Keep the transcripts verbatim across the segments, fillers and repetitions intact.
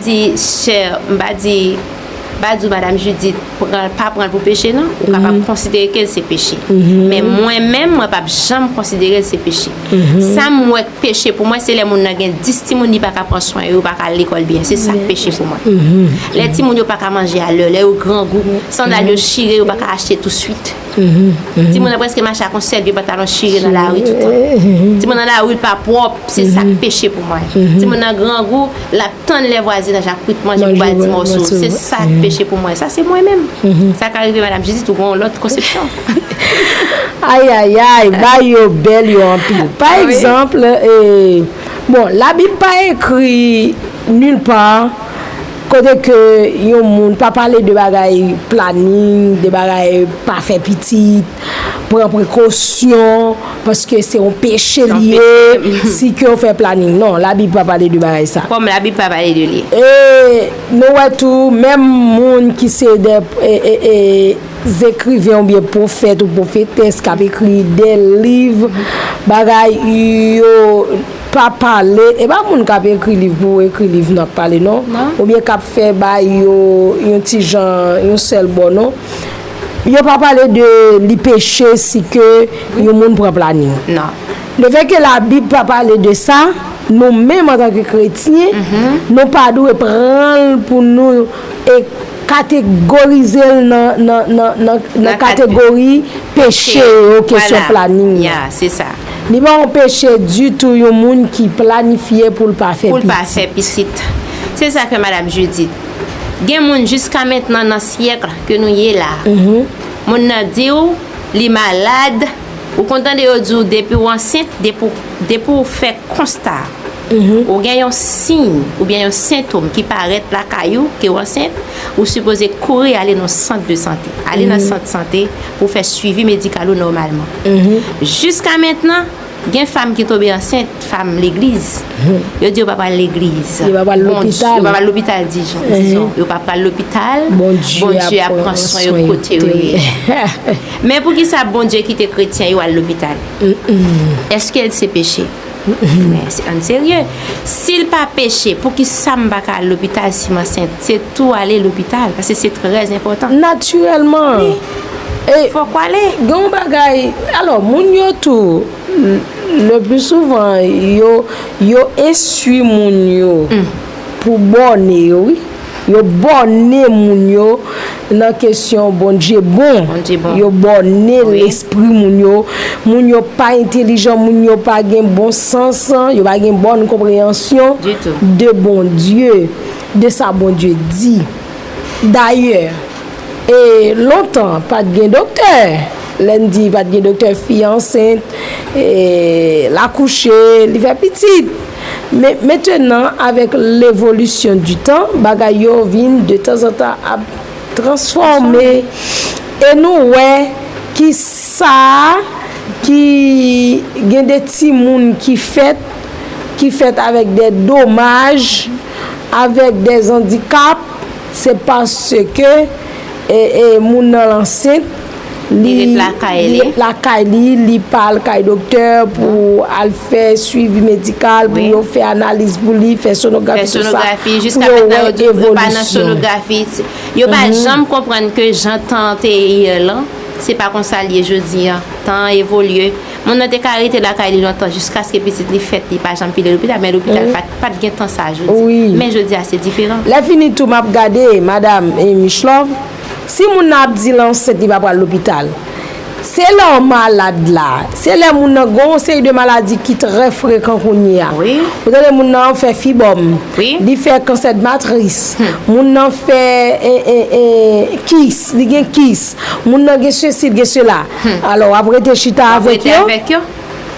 Di, chè, m pa di, m pa di w, Madam Judith, pran, pa pran l pou peche, non. Ou kapab konsidere ke l se peche. Men mwen menm, mwen p ap janm konsidere l se peche. Sa m wè k peche pou mwen, se lè moun nan gen dis timoun, li pa ka pran swen yo, yo pa ka al lekòl byen. Se sa k peche pou mwen. Lè timoun yo pa ka manje a lè, lè yo grangou, sandal yo chire, yo pa ka achte touswit. Timoun nan prèske mache ak yon sèl vye pantalon chire nan lari toutan. Timoun nan lari l pa pwòp, se sa k peche pou mwen. Timoun nan grangou, l ap tann lè vwazinaj ap kwit manje pou ba l ti mòso. Se sa k peche pou mwen. Sa se mwen menm. Sa ka rive Madam Judith ou gen yon lòt konsepsyon. Ayayay, bay yo bèl yo anpil. Pa egzanp, bon, Labib pa ekri nilpa kote ke yon moun pa pale de bagay planin, de bagay pa fè pitit, pran prekosyon, paske se yon peche li ye si ke w fè planin. Non, Labib pa pale de bagay sa. Kòm Labib pa pale de li. E nou wè tou, menm moun ki se de zekriven oubyen pwofèt ou pwofetès k ap ekri de liv, bagay yo pa pale, e pa moun k ap ekri liv pou ekri liv n ap pale non, oubyen k ap fè bay yo yon ti jan yon sèl bò non. Yo pa pale de li peche si ke yon moun pran planin. Non. Lefètke Labib pa pale de sa, nou menm antanke kretyen, nou pa dwe pran l pou nou e kategorize l nan, nan, nan, nan, nan kategori peche yo, kesyon planin nan. Li pa yon peche ditou yon moun ki planifye pou l pa fè pitit. Pou l pa fè pitit. Se sa ke Madam Judith. Gen moun jiska mentnan nan syèk ke nou ye la. Moun nan di w li malad, ou konn tande yo di w depi w ansent, depi w, depi w fè konsta, ou gen yon siy oubyen yon sentòm ki parèt lakay ou ke w ansent, ou sipoze kouri ale nan sant de sante. Ale nan sant sante pou fè swivi medikal ou nòmalman. Jiska mentnan, gen fanm ki tonbe ansent, fanm legliz. Yo di yo pa pral legliz. Yo pa pral lopital. Yo pa pral lopital, dizon. Yo pa pral lopital. Bondye ap pran swen yo kote yo ye. Men poukisa Bondye kite kretyen yo al lopital? Èske l se peche? Men se ann serye. Si l pa peche, poukisa m pa ka al lopital si m ansent? Se tou ale lopital, paske se trè enpòtan. Natirèlman. Wi. Fòk w ale. Gen yon bagay, alò, moun yo tou, le pli souvan, yo, yo enstwi moun yo pou bòne yo, wi. Yo bòne moun yo nan kesyon Bondye bon. Yo bòne lespri moun yo. Moun yo pa entelijan, moun yo pa gen bon sans, yo pa gen bòn konpreyansyon de Bondye, de sa Bondye di. Dayè, e lontan, pa t gen doktè. Lè n di pa t gen doktè, fi ansent, l akouche, li fè pitit. Men mentenan, avèk levolisyon di tan, bagay yo vin detanzantan ap transfòme. E nou wè ki sa ki gen de timoun ki fèt, ki fèt avèk de domaj, avèk de andikap, se paske e, e, moun nan ansent, li ret lakay li, li pa al kay doktè pou al fè swivi medikal, pou yo fè analiz pou li, fè sonografi, tout sa, pou yo wè evolisyon. Yo pa janm konprann ke jan tan an te ye yè lan, se pa konsa l ye jodi an. Tan an evolye. Moun nan te ka rete lakay li lontan jiskaske pitit li fèt, li pa janm pile lopital, men lopital pa t, pa t gen tan sa jodi. Men jodi a se diferan. Lè fini tou, m ap gade, madanm, e, Michlove, si moun nan ap di l ansent, li pa pral lopital. Se lè w malad la, se lè moun nan gen yon seri de maladi ki trè frekan kounye a. Ou tande moun nan fè fibòm, li fè kansè de matris, moun nan fè, e, e, e, kis, li gen kis, moun nan gen sesi, l gen sela. Alò, w ap rete chita avèk yo?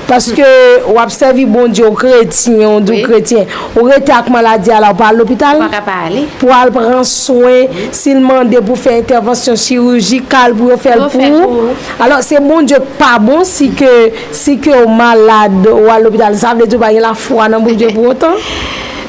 Paske w ap sèvi Bondye, w kretyen, w di w kretyen. Ou rete ak maladi a la, ou pa al lopital? Ou pa ka pa ale. Pou al pran swen, si l mande pou fè entèvansyon chirijikal pou yo fè l pou ou. Alò, se Bondye k pa bon si ke, si ke w malad, ou al lopital. Sa vle di ou pa gen lafwa nan Bondye pou otan?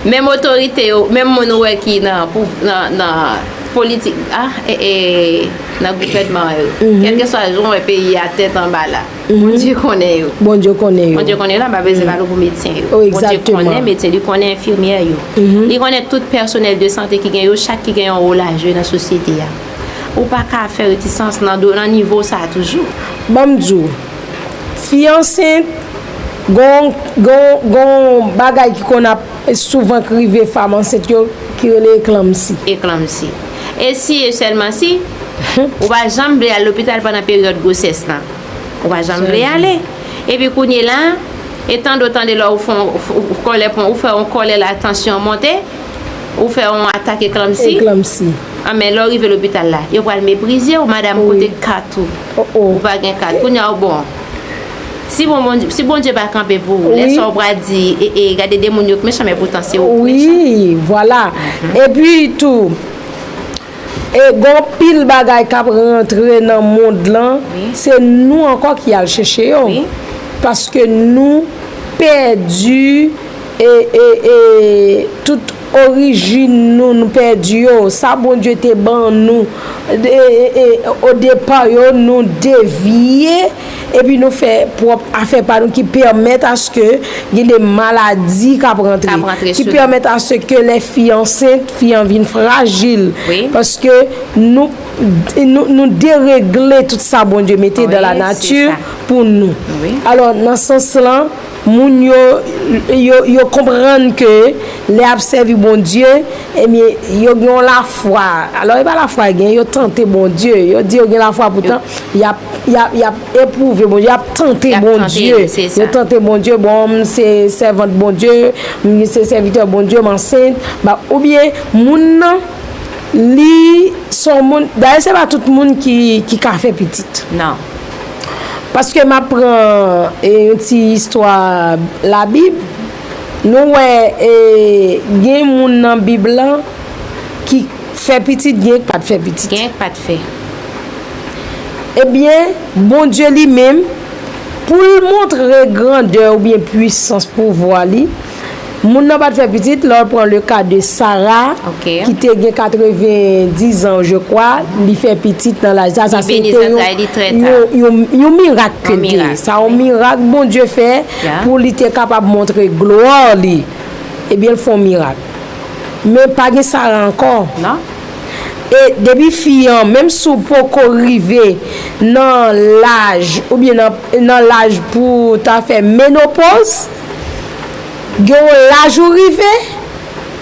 Menm otorite yo, menm moun ou wè ki nan, pou, nan, nan, politik, a, e, e, nan gouvènman yo. Kèlkeswa jan w wè peyi a tèt anba la, Bondye konnen yo. Bondye konnen yo. Bondye konnen yo la, m pa bezwen pale w pou medsen yo. Bondye Egzakteman. Konnen medsen, li konnen enfimyè yo. Li konnen tout pèsonèl de sante ki gen yo, chak ki gen yon wòl a jwe nan sosyete a. Ou pa ka fè retisans nan, do, nan nivo sa a toujou. Ban m di w, fi ansent, gon, gon, gon bagay ki konn ap souvan k rive fanm ansent yo, ki rele eklanmsi. Eklanmsi. E si e sèlman si, ou pa janm vle al lopital pandan peryòd gwosès lan. Ou pa janm vle ale. Epi kounye la, e tande w tande lè ou fè yon, ou kòlè pran, ou fè yon kòlè la, tansyon monte, ou fè yon atak eklanmsi. Eklanmsi. Anben, lè w rive lopital la, yo pral meprize w, madanm, kote kat ou? Ou pa gen kat. Kounye a, bon. Si bon, Bondye, si Bondye pa kanpe pou ou, lè sa w pral di, e, e, gade de moun yo k mechan, men poutan se ou k mechan. Wi, vwala. Epi tou, e, gon pil bagay k ap rantre nan mond lan, se nou ankò ki al chèche yo. Paske nou pèdi, e, e, e, tout orijin nou, nou pèdi yo. Sa Bondye te ban nou, e, e, e, o depa yo, nou devye, epi nou fè pwòp afè pa nou ki pèmèt aske gen de maladi k ap rantre, ki pèmèt aske lè fi ansent, fi an vin frajil. Paske nou, nou, nou deregle tout sa Bondye mete dan la nati pou nou. Alò, nan sans lan, moun yo, yo, yo konprann ke lè y ap sèvi Bondye, ebyen, yo gen yon lafwa. Alò, e pa lafwa yo gen, yo tante Bondye. Yo di yo gen lafwa, poutan, y ap, y ap, y ap epwouve Bondye, y ap tante Bondye. Yo tante Bondye, bon, m se sèvant Bondye, m se sèvitè Bondye, m ansent. Oubyen, moun nan, li se yon moun, dayè, se pa tout moun ki, ki ka fè pitit. Non. Paske m ap pran, e, yon ti istwa Labib. Nou wè, e, gen moun nan Bib lan ki fè pitit, gen k pa t fè pitit. Gen k pa t fè. Ebyen, Bondye li menm, pou l montre grandè oubyen pwisans pouvwa li, moun nan pa t fè pitit, lè w pran le ka de Sara, ki te gen katrevendiz an, je crois, li fè pitit nan laj sa. Sa se te yon, yon, yon, yon mirak ke l te ye. Sa yon mirak Bondye fè pou li te kapab montre glwa li. Ebyen, l fè yon mirak. Men pa gen Sara ankò. E depi fi an, menm si w poko rive nan laj, oubyen nan, nan laj pou w ta fè menopoz, gen yon laj ou rive,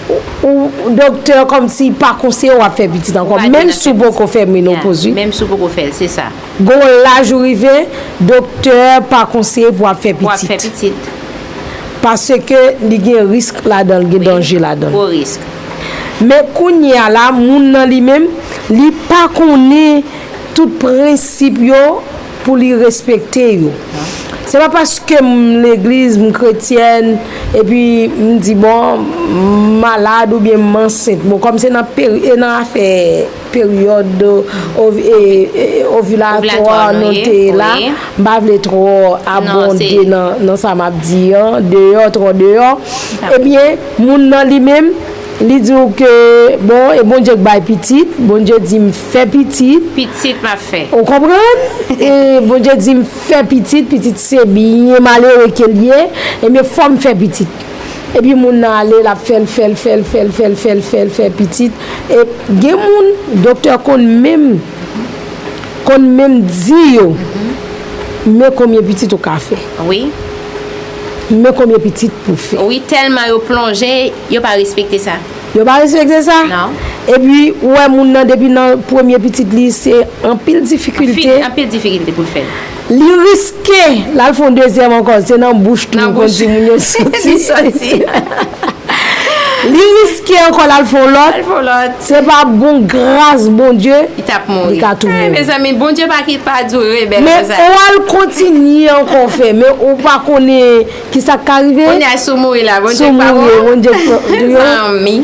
ou, ou, doktè kòmsi pa konseye w ap fè pitit ankò, menm si w poko fè menopoz, wi. Menm si w poko fè l, se sa. Gen yon laj ou rive, doktè pa konseye pou w ap fè pitit. Paske li gen risk ladan l, gen danje ladan l. Men kounye a la, moun nan li menm, li pa konnen tout prensip yo pou li respekte yo. Se pa paske m legliz, m kretyèn, epi m di, bon, m malad oubyen m ansent. Bon, kòm se nan peri-, e nan afè peryòd ovi-, e, e, ovilatwa nou te ye la, m pa vle twò abonde nan, nan sa m ap di an, deyò, twò deyò. Ebyen, moun nan li menm, li di w ke, bon, e Bondye k bay pitit, Bondye di m fè pitit. Pitit m ap fè. Ou konprann? E Bondye di m fè pitit, pitit se byen malere ke l ye, ebyen, fò m fè pitit. Epi moun nan ale, l ap fè l, fè l, fè l, fè l, fè l, fè l, fè l, fè pitit. E gen moun, doktè konn menm, konn menm di yo, men konbyen pitit ou ka fè. Wi. Men konbyen pitit pou fè. Wi, tèlman yo plonje, yo pa respekte sa. Yo pa respekte sa? Non. Epi, ou wè moun nan, depi nan premye pitit li, se anpil difikilte. Anpil, anpil difikilte pou l fè l. Li riske, l al fè yon dezyèm ankò, se nan bouch tou, kòmsi moun yo soti. Li soti. Li riske ankò, l al fè yon lòt. L al fè yon lòt. Se pa bon gras Bondye, li t ap mouri. Li ka tou mouri. Mezanmi, Bondye pa ki pa di w rebèl konsa. Men ou al kontinye ankò fè, men ou pa konnen kisa k ka rive. Kounye a, si w mouri la, Bondye pa wè w. Mezanmi,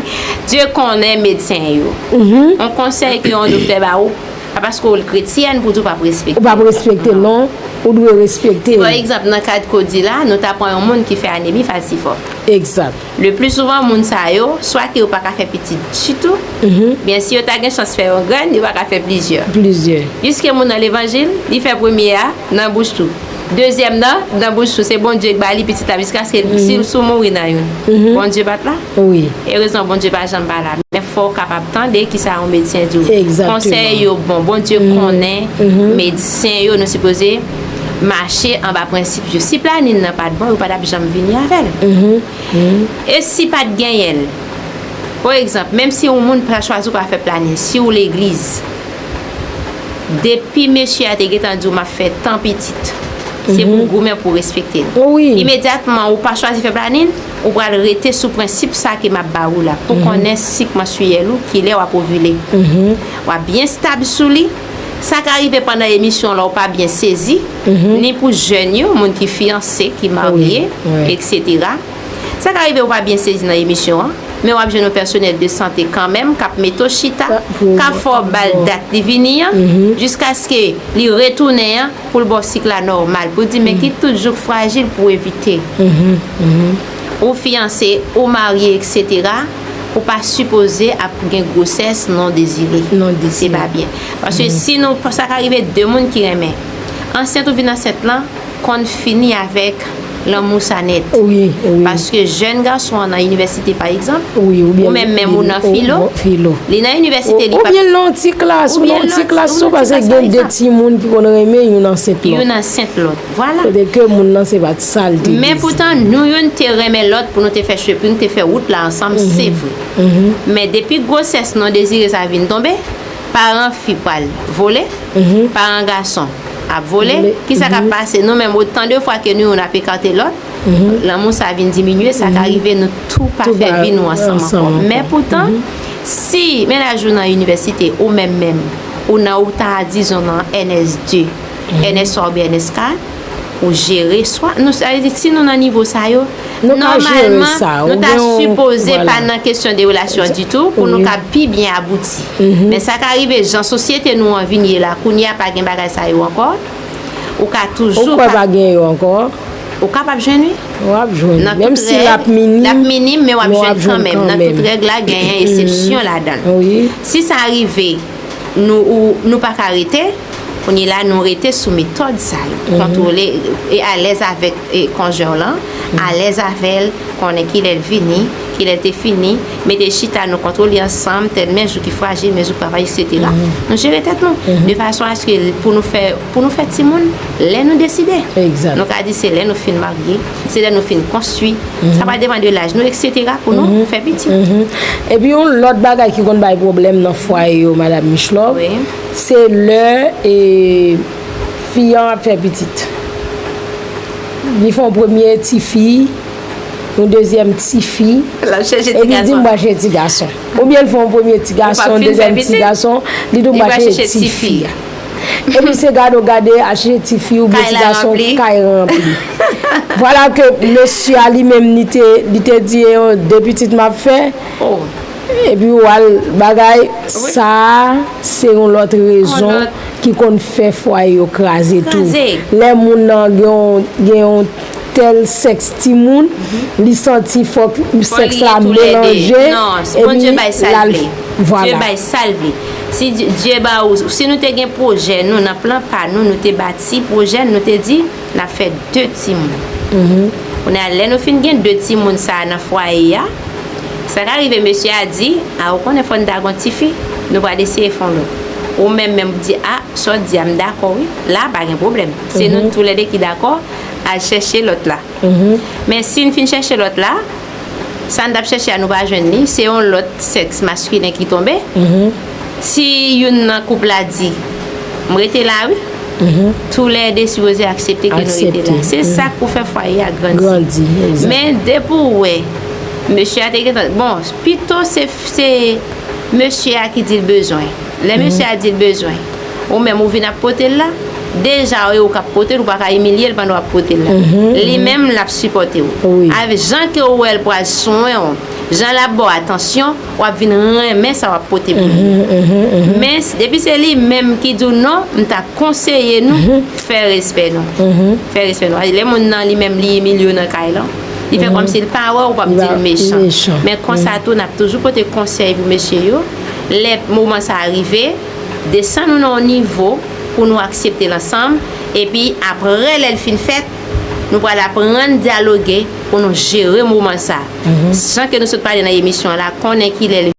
Dye konnen medsen yo. Yon konsèy ke yon doktè ba ou, pa paske w kretyèn pou di w p ap respekte l. Ou p ap respekte l, non. Ou dwe respekte l. Bon, egzanp, nan ka Cody la, nou ta pran yon moun ki fè anemi falsifòm. Egzak. Le pli souvan, moun sa yo, swa ke yo pa ka fè pitit ditou, byen si yo ta gen chans fè yon grenn, yo pa ka fè plizyè. Plizyè. Piske moun nan levanjil, li fè premye a nan bouch tou. Dezyèm nan, nan bouch tou, se Bondye k ba li pitit la, jiskaske si l sou mouri nan youn. Bondye pa t la? Wi. Erezman, Bondye pa janm pa la. Men fò w kapab tande kisa yon medsen di w. Egzakteman. Konsèy yo bon. Bondye konnen medsen yo, nou sipoze mache anba prensip yo. Si planin nan pa t bon, yo pa t ap janm vini avè l. E si pa t genyen l? Pa egzanp, menm si yon moun pa chwazi w pa fè planin, si w legliz, depi mesye a te gentan di w, "M ap fè tan pitit," se pou w goumen pou w respekte l. Wi. Imedyatman, ou pa chwazi fè planin, ou pral rete sou prensip sa ke m ap ba ou la, pou konnen sik manstriyèl ou, kilè w ap ovile. W ap byen stab sou li. Sa ka rive pandan emisyon la, ou pa byen sezi, ni pou jèn yo, moun ki fiyanse, ki marye, etsetera. Sa ka rive ou pa byen sezi nan emisyon an, men w ap jwenn yon pèsonèl de sante kanmenm k ap mete w chita, k ap fè w ba l dat li vini an, jiskaske li retounen an pou l ba w sik la nòmal, pou l di men ki tout jouk frajil pou w evite. Ou fiyanse, ou marye, etsetera, ou pa sipoze ap gen gwosès non dezire. Non dezire. Se pa byen. Paske si nou, sa ka rive de moun ki renmen. Ansent ou vin ansent lan, konn fini avèk lanmou sa nèt. Wi, wi. Paske jèn gason an nan inivèsite, pa egzanp, wi, oubyen ou menm, menm ou nan filo, filo. Li nan inivèsite, li pa. Oubyen l nan yon ti klas, ou nan yon ti klas tou, paske gen de timoun ki konn renmen youn ansent lòt. Youn ansent lòt, vwala. Kote ke moun nan se pa t sa l te dezire. Men poutan, nou youn te renmen lòt pou nou te fè chwe, pou nou te fè wout la ansanm, se vre. Men depi gwosès non dezire sa vin tonbe, paran fi pral vole, paran gason ap vole. Kisa k ap pase? Nou menm, otan de fwa ke nou youn ap ekate lòt, lanmou sa vin diminye, sa ka rive nou tou pa fè vi nou ansanm ankò. Men poutan, si mennaj ou nan inivèsite, ou menm menm, ou nan, ou ta, dizon, nan N S de, N S twa oubyen N S kat, ou jere swa, nou, sa vle di, si nou nan nivo sa yo, nòmalman, nou ta sipoze pa nan kesyon de relasyon ditou pou nou ka pi byen abouti. Men sa ka rive, jan sosyete nou an vin ye la, kounye a pa gen bagay sa yo ankò, ou ka toujou. Ou kwè pa gen yo ankò? Ou kapab jwenn, wi. W ap jwenn. Menm si l ap minim, l ap minim, men w ap jwenn kanmenm. Nan tout règ la, genyen eksepsyon ladan l. Wi. Si sa rive, nou, ou, nou pa ka rete, kounye la, nou rete sou metòd sa yo. Kontwole e alèz avèk, e, konjwen w lan, alèz avè l, konnen kilè l vini, kilè l te fini, mete chita, nou kontwole ansanm, tèl men jou ki frajil, men jou k pa frajil, etsetera. Nou jere tèt nou, de fason aske pou nou fè, pou nou fè timoun, lè nou deside. Egzak. Nou ka di se lè nou fin marye, se lè nou fin konstwi, sa va depann de laj nou, etsetera, pou nou fè pitit. Epi yon lòt bagay ki konn bay pwoblèm nan fwaye yo, Madam Michelove, se lè, e, fi an ap fè pitit. Li fè yon premye tifi, yon dezyèm tifi, epi l di, "M pral chèche ti gason." Oubyen l fè yon premye ti gason, yon dezyèm ti gason, li di, "M pral chèche tifi." Epi se gade w gade, al chèche tifi, oubyen ti gason, kay ranpli. Vwala ke mesye a li menm, li te, li te di, "E, de pitit m ap fè." Epi w al bagay, sa a, se yon lòt rezon ki konn fè fwaye yo kraze tou. Lè moun nan gen yon, gen yon tèl sèks timoun, li santi fòk sèks la melanje, epi l al, vwala. Dye bay sa l vle. Si Dye, Dye ba ou, si nou te gen pwojè, nou, nan plan pa nou, nou te bati pwojè, nou te di, n ap fè de timoun. Kounye a, lè nou fin gen de timoun sa a nan fwaye a, sa ka rive mesye a di, "A, ou konnen fò n ta gon tifi, nou pral eseye fè yon lòt." Ou menm menm ou di, "A, sa w di a, m dakò wi. La, pa gen pwoblèm. Se nou toulède ki dakò, al chèche lòt la." Men si n fin chèche lòt la, sa n t ap chèche a, nou pa jwenn li, se yon lòt sèks maskilen ki tonbe. Si youn nan koup la di, "M rete la wi," toulède sipoze aksepte ke nou rete la. Se sa k pou fè fwaye a grandi. Men depi w wè, mesye a te gentan, bon, pito se, se mesye a ki di l bezwen. Lè mesye a di l bezwen, ou menm ou vin ap pote l la, deja e ou k ap pote l, ou pa ka imilye l pandan w ap pote l la. Li menm, l ap sipòte w. Avèk jan ke ou wè l pral swen w, Jan l ap ba w atansyon, w ap vin renmen sa w ap pote pou li. Men s- depi se li menm ki di w non, m ta konseye nou fè respè nou. Fè respè nou. Lè moun nan li menm li imilye w nan kay lan, li fè kòmsi l pa wè w, w p ap di l mechan. Men konsa tou, n ap toujou pote konsèy pou mesye yo. Lè moman sa a rive, desann nou nan yon nivo pou nou aksepte l ansanm. Epi apre, lè l fin fèt, nou pral aprann dyaloge pou nou jere moman sa. Jan ke nou sot pale nan emisyon an la, konnen kilè l